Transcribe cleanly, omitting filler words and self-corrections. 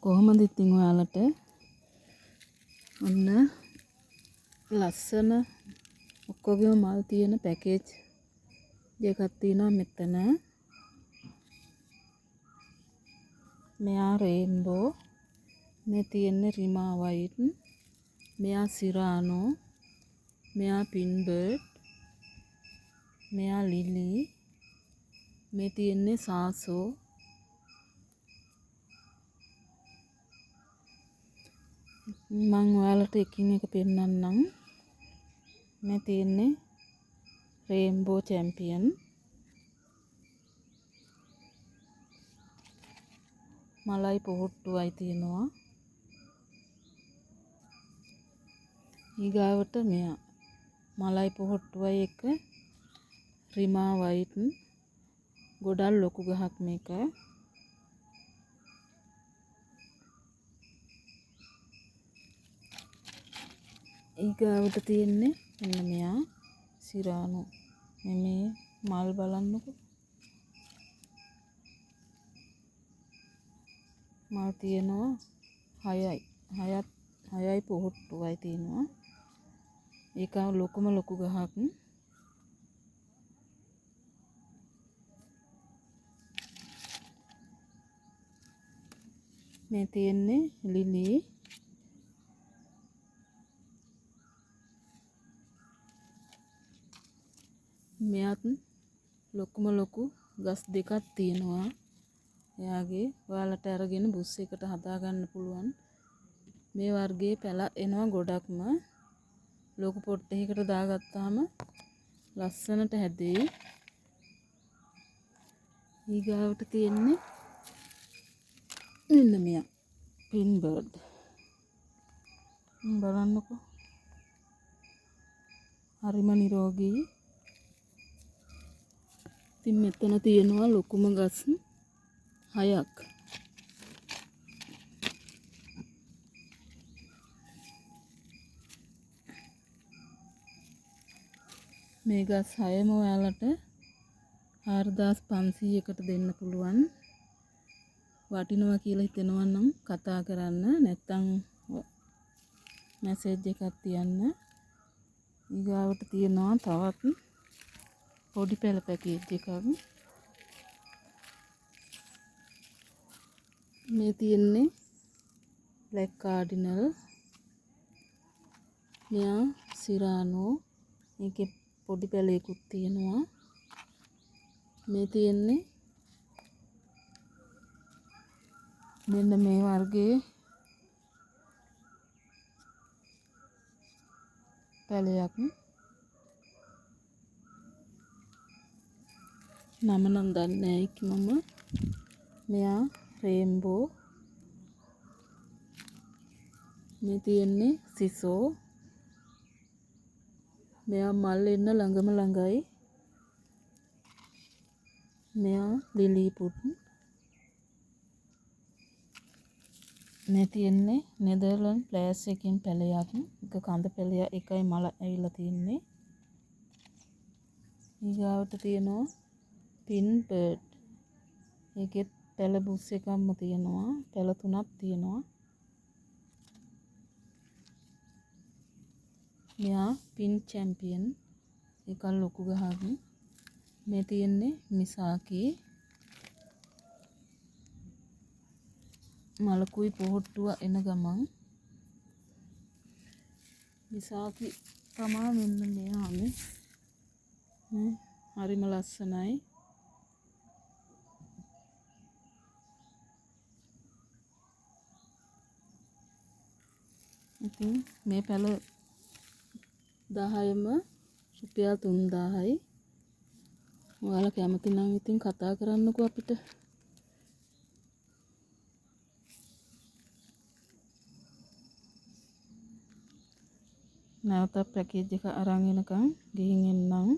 කොහොමද ඉතින් ඔයාලට ඔන්න ලස්සන ඔක්කොගේම මල් තියෙන පැකේජ් දෙකක් තියෙනවා මෙතන. මෙයා රේන්බෝ, මේ තියෙන්නේ රිමා වයිට්, මෙයා සිරානෝ, මෙයා පින්බර්ඩ්, මෙයා ලිලි, මේ තියෙන්නේ සාසෝ. මං ඔයාලට එකින් එක පෙන්නන්නම්. මේ තියෙන්නේ රේන්බෝ චැම්පියන්. මලයි පොහොට්ටුවයි තියෙනවා. ඊගාවට මෙයා මලයි පොහොට්ටුවයි එක රිමා වයිට්, ගොඩක් ලොකු ගහක් මේක. ඊගාවට තියෙන්නේ මෙන්න මෙයා සිරානෝ. මේ මල් බලන්නකෝ. මල් තියෙනවා 6යි. 6යි පොහොට්ටුවයි තියෙනවා. ඒක ලොකුම ලොකු ගහක්. මේ තියෙන්නේ ලිලි. මෙයත් ලොකුම ලොකු ගස් දෙකක් තියෙනවා. එයාගේ ඔයාලට අරගෙන බුස් එකට හදාගන්න පුළුවන්. මේ වර්ගයේ පැල එනවා ගොඩක්ම. ලොකු පොට් එකකට දාගත්තාම ලස්සනට හැදෙයි. ඊගාවට තියෙන්නේ මෙන්න මෙයා පින්බර්ඩ්. බලන්නකෝ, හරිම නිරෝගී. ඉතින් මෙතන තියෙනවා ලොකුම ගස් 6ක්. මේ ගස් 6ම ඔයාලට 4500කට දෙන්න පුළුවන්. වටිනවා කියලා හිතෙනවා නම් කතා කරන්න, නැත්තම් මැසේජ් එකක් තියන්න. ඊගාවට තියෙනවා තවත් පොඩි පැල පැකේජ් එකක්. මේ තියෙන්නේ බ්ලැක් කාඩිනල්, මෙයා සිරානෝ, මේකේ පොඩි පැලයකුත් තියෙනවා. මේ තියෙන්නේ මෙන්න මේ වර්ගයේ පැලයක්. නම නම් දන්නේ නෑ ඒක මම. මෙයා රේන්බෝ. මේ තියෙන්නේ සිසෝ. මෙයා මල් එන්න ළඟම ළඟයි. මෙයා ලිලි පුට්. මේ තියෙන්නේ නෙදර්ලන්ඩ් ප්ලෑස් එකකින් පැලයක්. එක කඳ පැලයක්, එකයි මල ඇවිල්ලා තියෙන්නේ. ඊගාවට තියෙනවා පින් බර්ඩ්. ඒකෙත් පැල බුස් එකක්ම තියෙනවා. පැල තුනක් තියෙනවා. මෙයා පින් චැම්පියන්. ඒකත් ලොකු ගහක්. මේ තියෙන්නේ මිසාකි. මලකුයි පොහොට්ටුව එන ගමන් මිසාකි තමා මෙන්න මෙයා මේ. නේ හරිම ලස්සනයි. ඉතින් මේ පැල 10ම රුපියල් 3000යි. ඔයාලා කැමති නම් ඉතින් කතා කරන්නකෝ අපිට. නැවතත් පැකේජ් එක අරන් එනකන් ගිහින් එන්නම්.